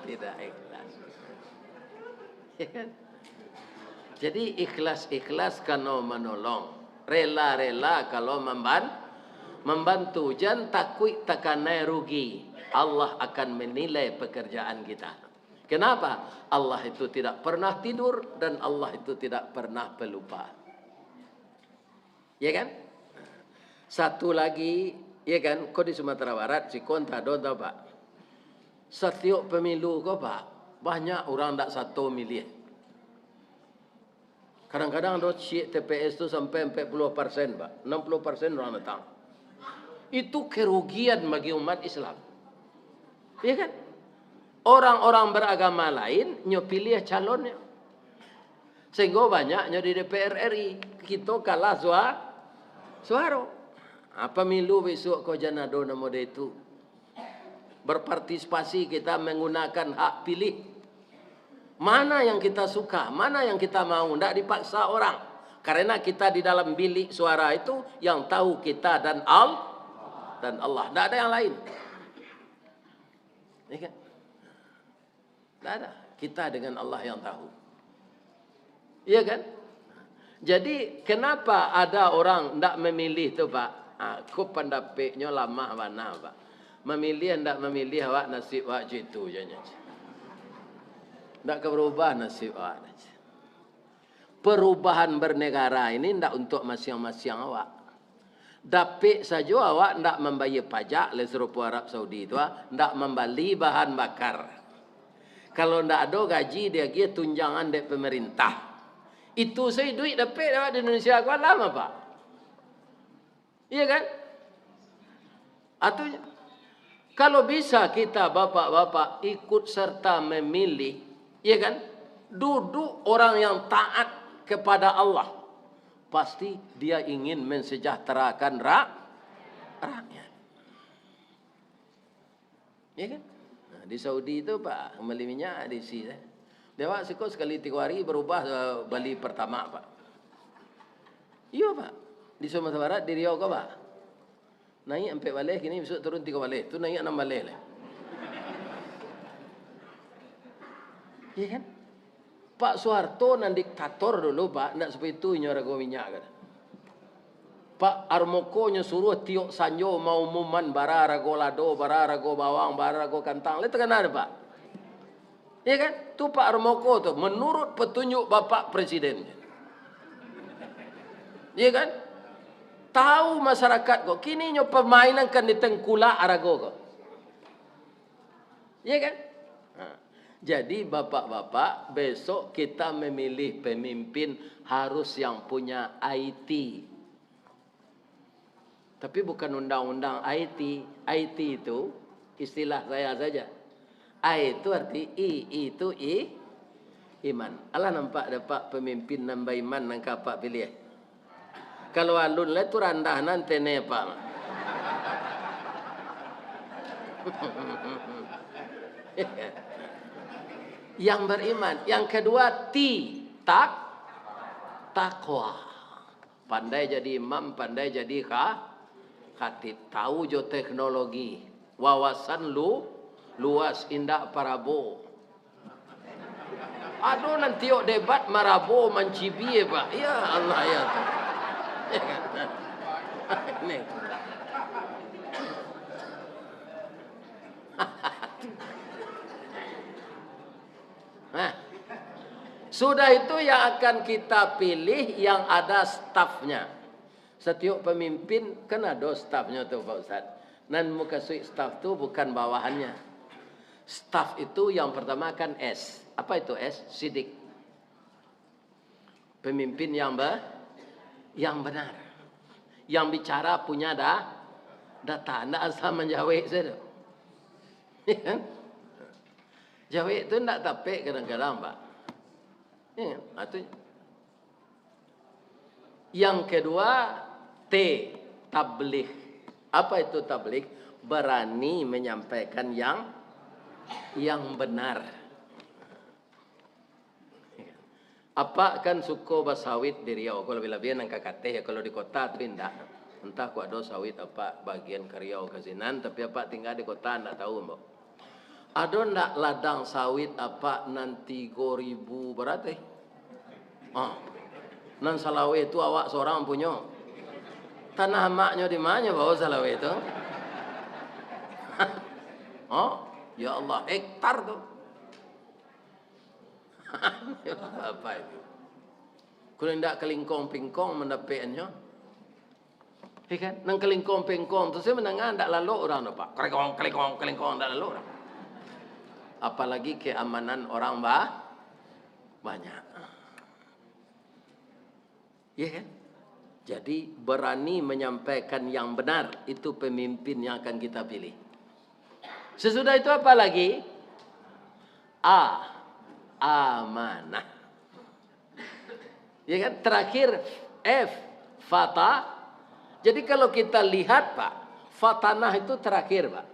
tidak ikhlas. Ya kan? Jadi ikhlas-ikhlas kano manolong, rela-rela kalau mamban-, mambantu. Jan takuik takanai rugi. Allah akan menilai pekerjaan kita. Kenapa? Allah itu tidak pernah tidur dan Allah itu tidak pernah pelupa. Ya kan? Satu lagi, ya kan, ko di Sumatera Barat, siko antah ado antah, Pak. Satiok pemilu ko, Pak, banyak urang ndak sato miliah. Kadang-kadang ado ciek T P S tu sampai ampek puluah persen, Pak. Enam puluah persen urang datang. Itu kerugian bagi umat Islam. Ya kan? Orang-orang beragama lain, nyo piliah calonnyo. Sehinggo banyak nyo di D P R R I, kito kalah sua-, suaro. Ah, pamilu bisuak ko jan ado namo dek itu. Berpartisipasi kita menggunakan hak pilih. Mana yang kita suka, mana yang kita mau, ndak dipaksa orang. Karena kita di dalam bilik suara itu yang tahu kita dan Al-, dan Allah. Ndak ada yang lain. Ya kan? Ndak ada. Kita dengan Allah yang tahu. Iya kan? Jadi, kenapa ada orang ndak memilih tu, Pak? Ha, ko pandapeknyo lamah bana, Pak. Memilih ndak memilih awak, nasib awak jo itu je nyo. Ndak ka berubah nasib awak. Perubahan bernegara ini ndak untuak masiang-masiang awak. Dapek sajo awak ndak mambayia pajak, lai sarupo Arab Saudi tu, ah, ndak mambali bahan bakar. Kalau ndak ado gaji diagiah tunjangan dek pemerintah. Itu sajo duit dapek awak di Indonesia ko, alah, Pak. Iya kan? Atau kalau bisa kita, bapak-bapak, ikut serta memilih, iya kan? Duduk orang yang taat kepada Allah, pasti dia ingin mensejahterakan ra-, rakyat. Iya kan? Nah, di Saudi tu, Pak, mambali minyak di si, eh. Di awak siko sakali tigo hari barubah, eh, bali Pertamax, Pak. Iyo, Pak. Di Sumatera Barat, di Riau ko, Pak. Naiak ampek baleh, kini bisuak turun tigo baleh. Tu naiak anam baleh lai. Iya kan? Pak Soeharto nan diktator dulu, Pak, ndak saparati tu inyo harago minyak, kan. Pak Harmoko nyo suruah tiok sanjo maumuman bara harago lado, bara harago bawang, bara harago kantang. Lai takana dek Pak? Iya kan? Tu Pak Harmoko tu, menurut petunjuk Bapak Presiden. Iya kan? Tahu masyarakat ko, kini nyo pamainkan di tengkulak harago ko. Iya kan? Nah, jadi, bapak-bapak, besok kita memilih pemimpin harus yang punya I T. Tapi bukan undang-undang I T. I T itu istilah saya saja. I itu arti I, I itu i-, iman. Alah nampak dek Apak pemimpin nan baiman nan ka Apak pilih. Kalau alun lai tu randah nan tene Apak. Yang beriman. Yang kedua, T, tak, takwa. Pandai jadi imam, pandai jadi kha-, khatib. Tahu jo teknologi. Wawasan lu-, luas, indak parabo. Ado nan tiok debat marabo mancibie, Pak. Ya Allah, ya Tuhan. Ini. Nah, sudah itu yang akan kita pilih yang ada stafnya. Setiap pemimpin kan ado stafnyo tu, Pak Ustaz. Nan mukasuik staf tu bukan bawahannya. Staf itu yang pertama kan S. Apa itu S? Sidik. Pemimpin yang be-, yang benar. Yang bicara punya da-, data, ndak asal manjawek sajo. Ya kan? Jawek tu ndak tapek kadang-kadang, Pak. Ya kan? Nah, tu. Yang kedua, T, tabligh. Apa itu tabligh? Berani menyampaikan yang, yang benar. Apak kan suko basawit di Riau, ko labiah-labiah nan ka Kateh, kalau di kota tu indak. Antah kok ado sawit apak bagian ka Riau ka sinan, tapi apak tingga di kota, ndak tahu, Mbok. Ado ndak ladang sawit apak nan tigo ribu bara tu? Ah. Nan salaweh tu awak sorang punyo. Tanah amaknyo di ma nyo bao salaweh tu? Oh, ya Allah, hektar tu. Apa itu? Kalau indak kalingkong-pingkong mandapekannyo. Ya kan? Nan kalingkong-pingkong tu, saya mandanga ndak lalok urang tu, Pak. Kalingkong, kalingkong, kalingkong, ndak lalok urang. Apalagi keamanan orang ba-, banyak. Ya kan? Jadi, berani menyampaikan yang benar, itu pemimpin yang akan kita pilih. Sesudah itu apa lagi? A, amanah. Ya kan? Terakhir, F, fata. Jadi, kalau kita lihat, Pak, fatanah itu terakhir, Pak.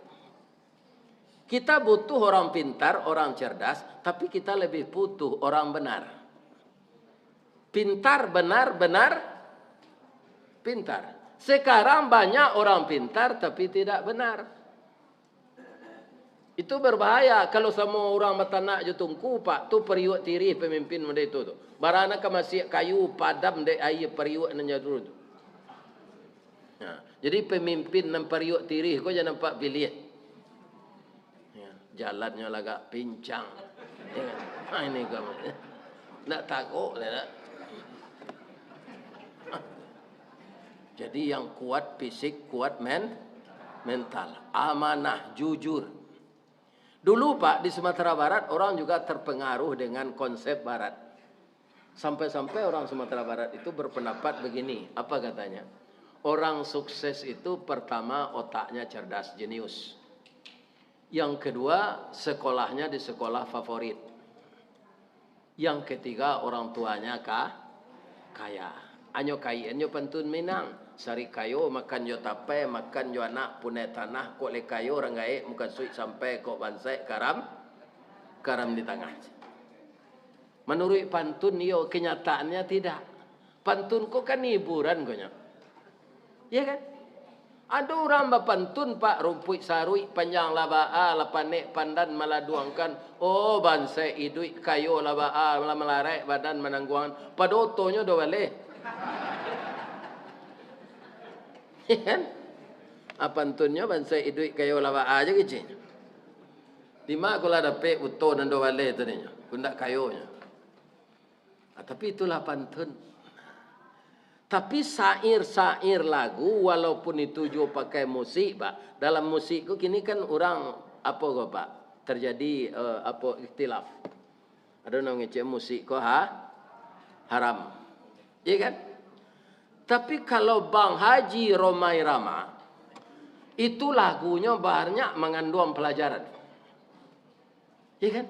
Kita butuh orang pintar, orang cerdas, tapi kita lebih butuh orang benar. Pintar, benar, benar, pintar. Sekarang banyak orang pintar, tapi tidak benar. Itu berbahaya kalau samo urang batanak jo tungku, Pak, tu pariuak tirih pamimpin model itu tu. Bara nan ka masiak kayu, padam dek aia pariuak nan jadul tu. Nah, jadi pamimpin nan pariuak tirih ko jan Apak piliah. Ya, jalannyo lagak pincang. Ya, ha, ini kamu. Ndak takok lah, ndak? Jadi yang kuat fisik, kuat men-, mental. Amanah, jujur. Dulu, Pak, di Sumatera Barat, orang juga terpengaruh dengan konsep Barat. Sampai-sampai orang Sumatera Barat itu berpendapat begini, apa katanya? Orang sukses itu pertama otaknya cerdas, jenius. Yang kedua, sekolahnya di sekolah favorit. Yang ketiga, orang tuanya ka-, kaya. Anyo kaian nyo pantun Minang. Sari kayo makan jo tapai, makan jo anak punai tanah, kok lai kayo urang gaek mukasuik sampai kok bansaik karam, karam di tangah. Manuruik pantun iyo, kenyataannya tidak. Pantun ko kan hiburan ko nyo. Iya kan? Ado urang bapantun, Pak, rumpuik saruik, panjang lah baa, lah panek pandan maladuangkan. Oh, bansaik iduik, kayo lah baa, lah malaraik badan manangguangan. Pado otonyo do baleh. Iya kan? Ah, pantunnyo bansaik iduik, kayo lah baa aja kecil. Di ma ko lah dapek oto nan do baleh tu ninyo? Kundak kayonyo. Ah, tapi itulah pantun. Tapi syair-syair lagu, walaupun itu juo pakai musik, Pak. Dalam musik ko kini kan urang, apo ko, Pak? Terjadi, eh, apo, ikhtilaf. Ado nan mangecek musik ko ha-, haram. Iya kan? Tapi kalau Bang Haji Rhoma Irama, itu lagunyo banyak manganduang palajaran. Iya kan?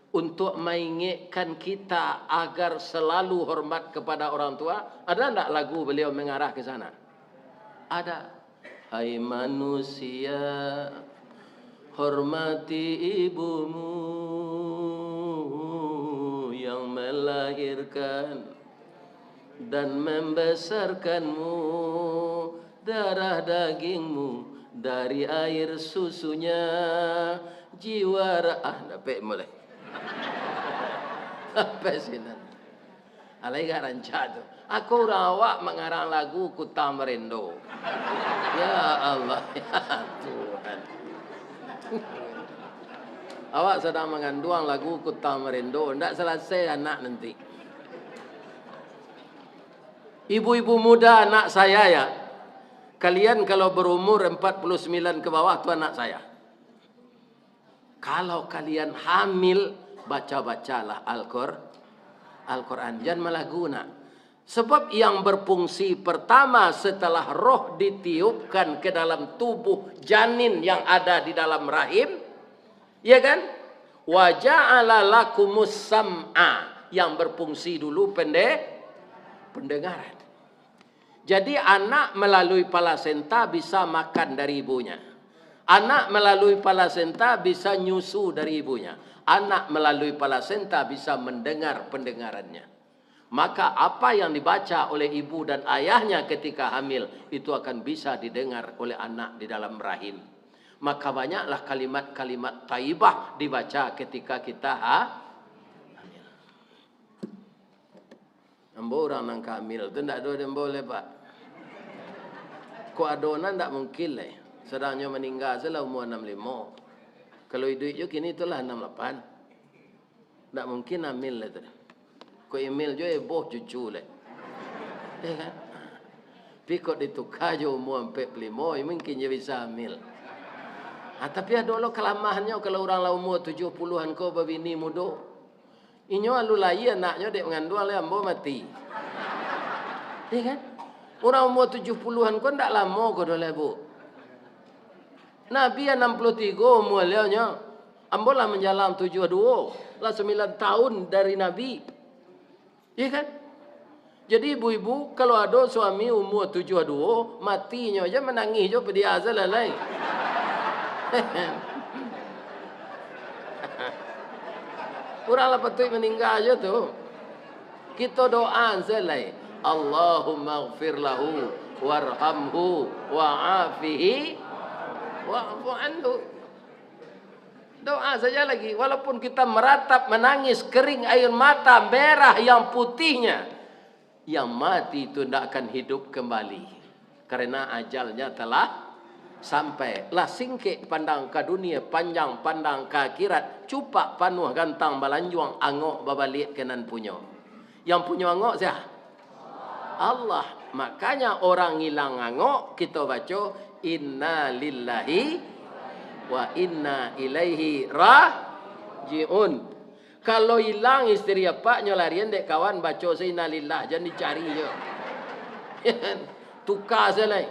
Untuk maingatkan kita agar selalu hormat kepada orang tua, ada ndak lagu beliau mengarah ke sana? Ada. Hai manusia, hormati ibumu yang melahirkan dan membesarkanmu, darah dagingmu dari air susunya, jiwa ra-, ah, dapek mulai. Sampai sinan. Alai gak rancak tu. Ako urang awak mangarang lagu Kutang Barendo. Ya Allah, ya Tuhan. Awak sadang manganduang lagu Kutang Barendo, ndak salasai anak nanti. Ibu-ibu muda, anak saya ya, kalian kalau berumur empat puluh sembilan ke bawah tu anak saya. Kalau kalian hamil, baca-bacalah Al-Qur-, Al-Quran. Jan malagu nak. Sebab yang berfungsi pertama setelah roh ditiupkan ke dalam tubuh janin yang ada di dalam rahim, ya kan? Wa ja'ala lakumus sam'a, yang berfungsi dulu pende-, pendengaran. Jadi anak melalui plasenta bisa makan dari ibunya. Anak melalui plasenta bisa nyusu dari ibunya. Anak melalui plasenta bisa mendengar pendengarannya. Maka apa yang dibaca oleh ibu dan ayahnya ketika hamil, itu akan bisa didengar oleh anak di dalam rahim. Maka banyaklah kalimat-kalimat thayyibah dibaca ketika kita ha-, hamil. Ambo urang nan ka hamil tu ndak ado dek ambo lai, Pak. Kok ado nan ndak mungkin lai. Sadang nyo maningga se lah umua anam limo. Kalau iduik jo kini tu lah anam lapan. Ndak mungkin hamil lai tu. Kok hamil jo eboh cucu lai. Ya kan? Tapi kok dituka jo umua ampek puluah limo, mungkin jo bisa hamil. Ah, tapi ado lo kalamahannyo kalau urang lah umua tujuah puluahan ko babini mudo. Inyo alun lahia anaknyo dek manganduang lai ambo mati. Iya kan? Urang umua tujuah puluahan ko ndak lamo ko doh lai, Bu. Nabi anam puluah tigo umua baliaunyo. Ambo lah manjalang tujuah duo, lah sambilan taun dari Nabi. Iya kan? Jadi ibu-ibu, kalau ado suami umua tujuah duo, matinyo aja manangih jo padiah se lah lai. Urang lah patuik maningga jo tu. Kito doa se lai. Allahummaghfir lahu warhamhu wa'afihi wa'fu anhu. Doa saja lagi, walaupun kita meratap, menangis, kering air mata, merah yang putihnya, yang mati itu ndak akan hidup kembali, karena ajalnya telah sampai. Lah singkek pandang ka dunia, panjang pandang ka akhirat, cupak panuah gantang balanjuang, angok babaliak ka nan punyo. Yang punyo angok sia? Allah. Makanya orang ilang angok, kito baco, "Inna lillahi wa inna ilaihi raji'un." Kalau ilang istri apak, nyo larian dek kawan, baco se innalillah, jan dicari jo. Tuka se lai.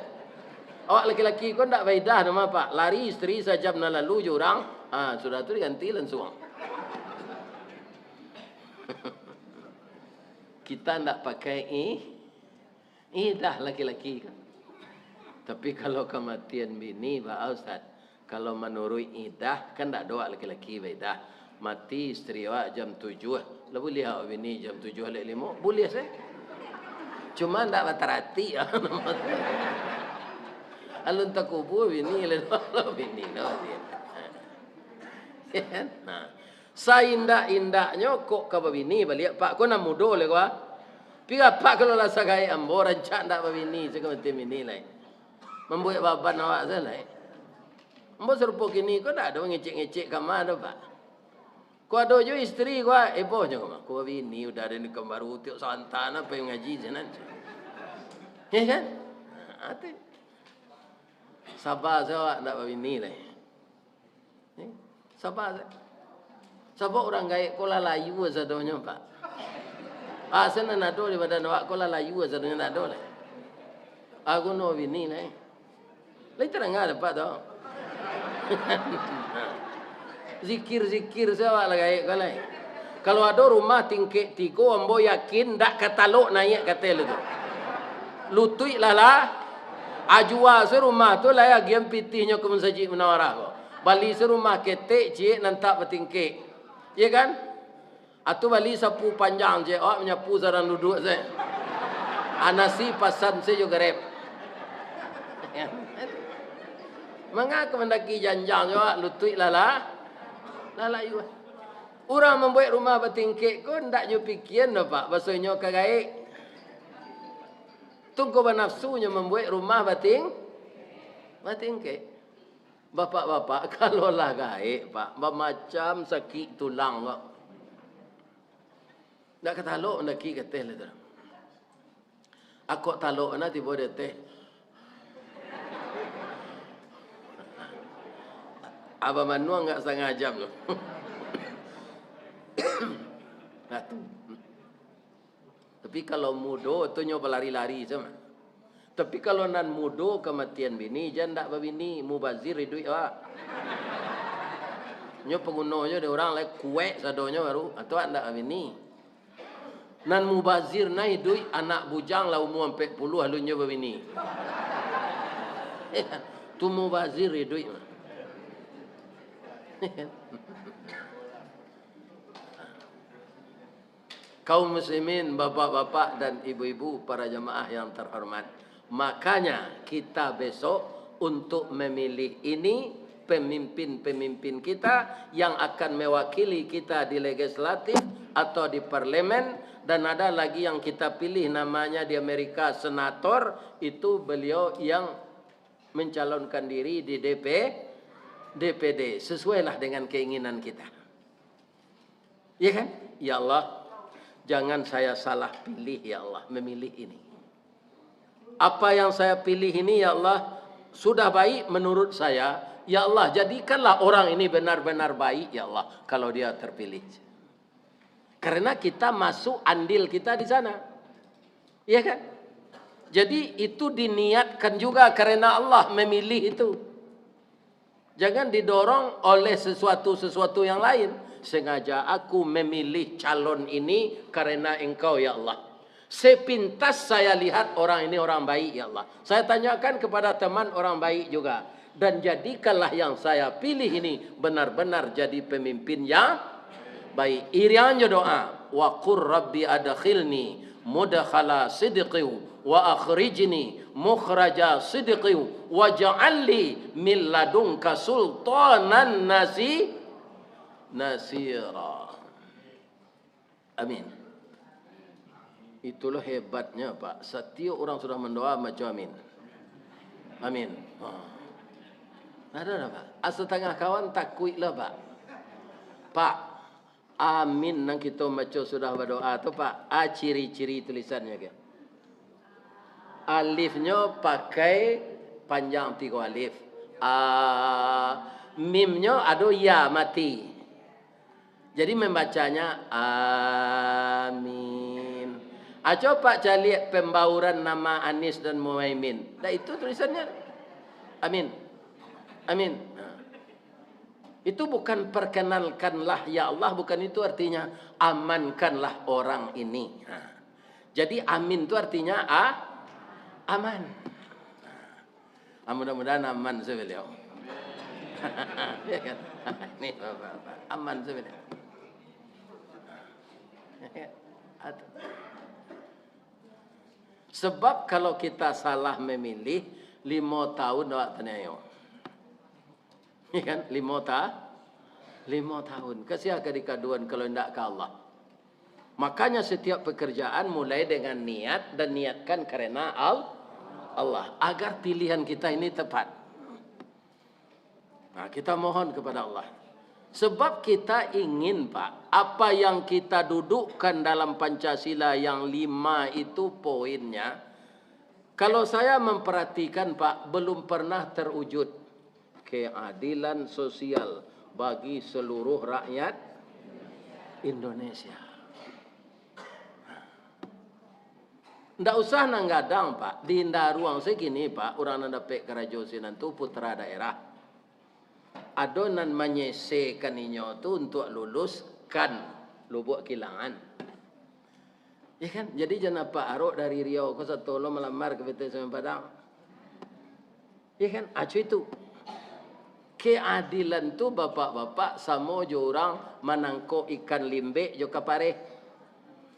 Awak laki-laki ko ndak baidah namo, Pak. Lari istri sajam nan lalu jo urang, ah, sudah tu diganti lansuang. Kita ndak pakai i-, idah laki-laki kan. Tapi kalau kamatian bini, baa, Ustaz? Kalau manuruik idah, kan ndak ado awak laki-laki baidah. Mati istri awak jam tujuah, lah buliah awak bini jam tujuah lek limo? Buliah se. Cuma ndak bataratik. Alun takubua bini, lalu bini lo dia. Ya kan? Nah, saindak-indaknyo kok ka babini baliak, Pak, ko nan mudo lai ko, ah. Pi apak kalau lah sagaek ambo, rancak ndak babini, se ka mati bini lai. Mambuek baban awak se lai. Ambo sarupo kini ko ndak ado ngecek-ngecek kama do, Pak. Ko ado jo istri ko, ah, eboh nyo ko, ko babini udah ado nikah baru, tiok santa na pai mangaji sinan. Ya kan? Nah, ati. Saba se awak ndak babini lai. Eh, saba se. Sabab urang gaek ko lah layu sadonyo, Pak. Ah, se nan ado di badan awak ko lah layu sadonyo, ndak ado lai. Ah, guno bini lai. Lai tadanga dek Apak tu. Zikir-zikir se awak lah gaek ko lai. Kalau ado rumah tingkek tigo, ambo yakin ndak ka talok naiak ka ateh lu tu. Lutuik lah lah. Ajua se rumah tu, lai agiahan pitihnyo ka Masajik Munawarah ko. Bali se rumah ketek ciek nan tak batingkek. Iya kan? Atu bali sapu panjang ciek, awak manyapu sadang duduak se. Ah, nasi pasan se jo Grab. Manga ka mandaki janjang jo awak, lutuik lah lah. Lah lah iyo. Urang mambuek rumah batingkek ko ndak nyo pikian doh, Pak, baso inyo ka gaek. Tungko banafsunyo mambuek rumah bating-, batingkek. Bapak-bapak, kalau lah gaek, Pak, bamacam sakik tulang, Pak. Ndak ka talok mandaki ka ateh lah tu. Akok talok na tibo di ateh. Abah manuang nggak satangah jam tu. Nah, tu. Tapi kalau mudo tu nyo balari-lari se mah. Tapi kalau nan mudo kamatian bini, jan ndak babini, mubazir iduik awak. Nyo pagunonyo dek urang lai kuek sadonyo baru, atau ndak babini. Nan mubazir na iduik anak bujang lah umua ampek puluah alun nyo babini. Tu mubazir iduik mah. Kaum muslimin, bapak-bapak dan ibu-ibu, para jamaah yang terhormat, makanya kita besok untuk memilih ini pemimpin-pemimpin kita yang akan mewakili kita di legislatif atau di parlemen, dan ada lagi yang kita pilih namanya di Amerika senator, itu beliau yang mencalonkan diri di D P, D P D, sesuailah dengan keinginan kita. Ya kan? Ya Allah, jangan saya salah pilih, ya Allah, memilih ini. Apa yang saya pilih ini, ya Allah, sudah baik menurut saya, ya Allah, jadikanlah orang ini benar-benar baik, ya Allah, kalau dia terpilih. Karena kita masuk andil kita di sana. Iya kan? Jadi, itu diniatkan juga karena Allah memilih itu. Jangan didorong oleh sesuatu-sesuatu yang lain. Sengaja aku memilih calon ini karena Engkau, ya Allah. Sepintas saya lihat orang ini orang baik, ya Allah. Saya tanyakan kepada teman orang baik juga. Dan jadikanlah yang saya pilih ini benar-benar jadi pemimpin yang baik. Iriang jo doa, "Wa qur rabbi adkhilni mudkhala sidqin wa akhrijni mukhraja sidqin waj'al li min ladunka sultanan nasi-, nasira." Amin. Itulah hebatnya, Pak. Satiok urang sudah mandoa, baco amin. Amin. Ha. Ado dah, Pak. Asa tangah kawan takuik lah, Pak. Pak, amin nan kito baco sudah badoa tu, Pak. A ciri-ciri tulisannyo, ke? Alifnyo pakai panjang tigo alif. A, mimnyo ado ya mati. Jadi membacanya amin. Aco pak caliak pembauran nama Anis dan Muhaimin. Dak itu tulisannya. Amin. Amin. Nah. Itu bukan perkenalkanlah ya Allah, bukan itu artinya amankanlah orang ini. Nah. Jadi amin itu artinya a, aman. Ah, mudah-mudahan aman sih beliau. Ya kan? Ini bapak-bapak. Aman sih beliau. Sebab kalau kita salah memilih, limo tahun awak taniayo. Ya kan? Limo ta-, limo tahun. Ka sia ka dikaduan kalau indak ka Allah. Makanya setiap pekerjaan mulai dengan niat dan niatkan karena Al-, Allah, agar pilihan kita ini tepat. Nah, kita mohon kepada Allah. Sebab kita ingin, Pak, apa yang kita dudukkan dalam Pancasila yang lima itu poinnya, kalau saya memperhatikan, Pak, belum pernah terwujud keadilan sosial bagi seluruh rakyat Indonesia. Ndak usah nan gadang, Pak. Di Indaruang se kini, Pak, urang nan dapek karajo sinan tu putra daerah. Ado nan manyesekan inyo tu untuak luluskan Lubuak Kilangan. Ya kan? Jadi jan apak arok dari Riau ko sato lo malamar ka P T S M N Padang. Ya kan? Aco itu. Keadilan tu, bapak-bapak, samo jo urang manangkok ikan limbek jo kapareh.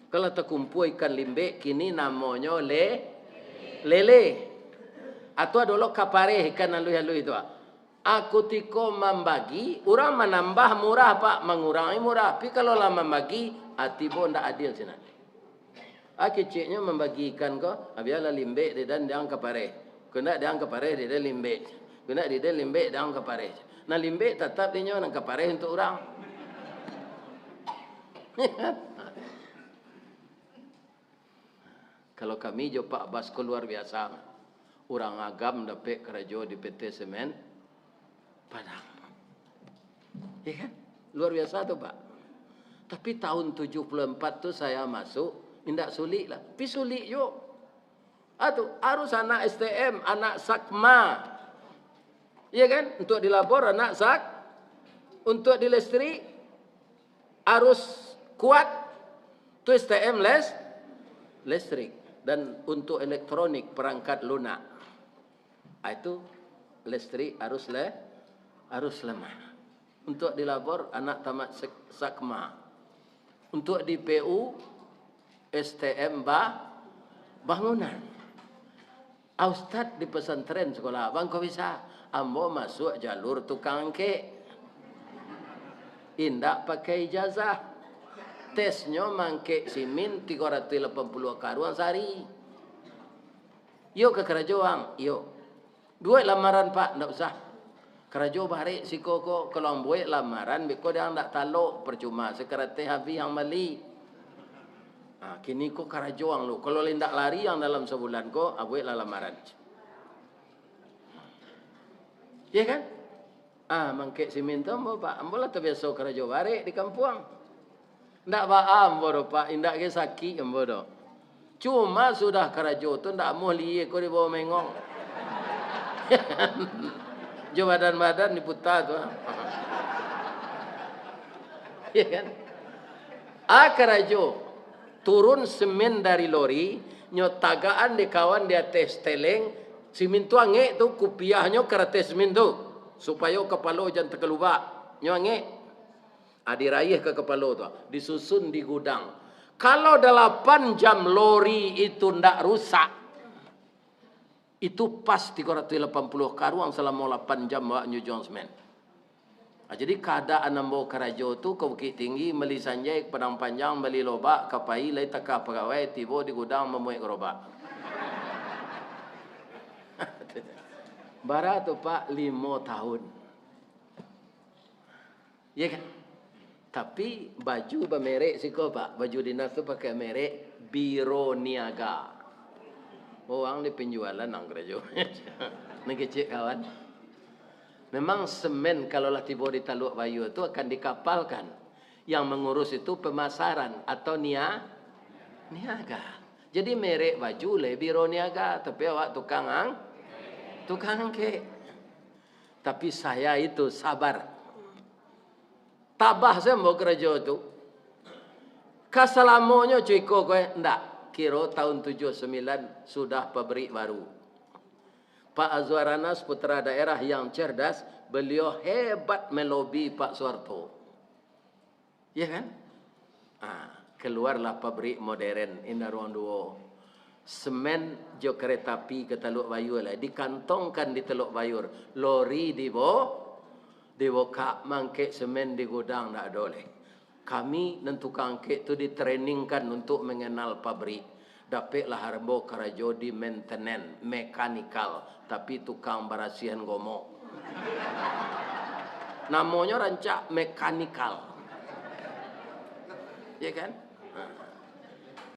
Kalau takumpua ikan limbek, kini namonyo le-, lele. Atau ado lo kapareh ikan aluih-aluih tu, ah. A, kutiko mambagi, urang manambah murah, Pak, mangurangi murah. Tapi kalau lah mambagi, a, tibo ndak adil sinan. A, keceknyo mambagi ikan ko, a, bialah limbek di den, di ang kapareh. Kok ndak di ang kapareh, di den limbek. Kok ndak di den limbek, di ang kapareh. Nah, limbek tatap dinyo, nan kapareh untuak urang. Kalau kami jo Pak Bas ko luar biasa. Urang Agam dapek karajo di P T Semen Padang. Ya kan? Luar biasa tu, Pak. Tapi tahun tujuh puluh empat tu saya masuk, indak sulik lah. Tapi sulik juo. Ah, tu, harus anak S T M, anak Sakma. Iya kan? Untuk di labor, anak Sak-, untuk di listrik, harus kuat. Tu S T M les-, listrik. Dan untuk elektronik, perangkat lunak. Ah, itu listrik harus le-, harus lemah. Untuk di labor, anak tamat sek-, Sakma. Untuk di P U, S T M ba-, bangunan. Ah, ustad di pesantren sekolah abang ko bisa? Ambo masuk jalur tukang angkek. Indak pakai ijazah. Tesnyo mangkek simin tigo ratuih lapan puluah karuang sahari. Iyo ka karajo, Ang? Iyo. Buek lamaran, Pak, ndak usah. Karajo barek siko ko, kalau ang buek lamaran, beko dek ang ndak talok, percuma sakarateh habih ang bali. Ah, kini ko karajo ang lu, kalau lai ndak lari ang dalam sabulan ko, ah, bueklah lamaran. Iya kan? Ah, mangkek simin tu ambo, Pak. Ambo lah tabiaso karajo barek di kampuang. Ndak baa ambo doh, Pak. Indak ge sakik ambo doh. Cuma sudah karajo tu ndak amuah lihia ko dibawa mengong. Jo badan-badan diputa tu. Iya kan? Ah, karajo. Turun simin dari lori, nyo tagakan dek kawan di ateh steleng, simin tu angek tu, kupiahnyo ka ateh simin tu, supayo kapalo jan takalubak. Nyo angek. Ah, diraiah ka kapalo tu, disusun di gudang. Kalau dalapan jam lori itu ndak rusak, itu pas tigo ratuih lapan puluah karuang salamo lapan jam awak nyujuang semen. Ah, jadi kaadaan ambo karajo tu ka Bukittinggi, bali sanjai, ka Padang Panjang, bali lobak, ka pai, lai taka pagawai, tibo di gudang mamuek garobak. Bara tu, Pak? Limo tahun. Iya kan? Tapi baju bamerek siko, Pak. Baju dinas tu pakai merek Biro Niaga. Urang di penjualan nan karajo. Nan kecek kawan. Memang semen kalau lah tibo di Taluak Bayua tu akan dikapalkan. Yang mengurus itu pemasaran atau nia-, niaga. Jadi merek baju lai biro niaga, tapi awak tukang ang-, tukang angkek. Tapi saya itu sabar. Tabah se ambo karajo tu. Ka salamonyo cuko ko, eh? Ndak. Kiro tahun tujuah sambilan sudah pabrik baru. Pak Azwar Anas, putra daerah yang cerdas, beliau hebat melobi Pak Suharto. Ya kan? Ah, keluarlah pabrik modern, indak ruang duo. Semen jo kereta api ka Taluak Bayua lah, dikantongkan di Taluak Bayua, lori dibo-, dibukak, mangkek semen di gudang ndak ado lai. Kami nan tukang angkek tu ditrainingkan untuk mengenal pabrik. Dapeklah ambo karajo di maintenance, mekanikal, tapi tukang barasiahan gomok. Namonyo rancak, mekanikal. Ya kan? Ha.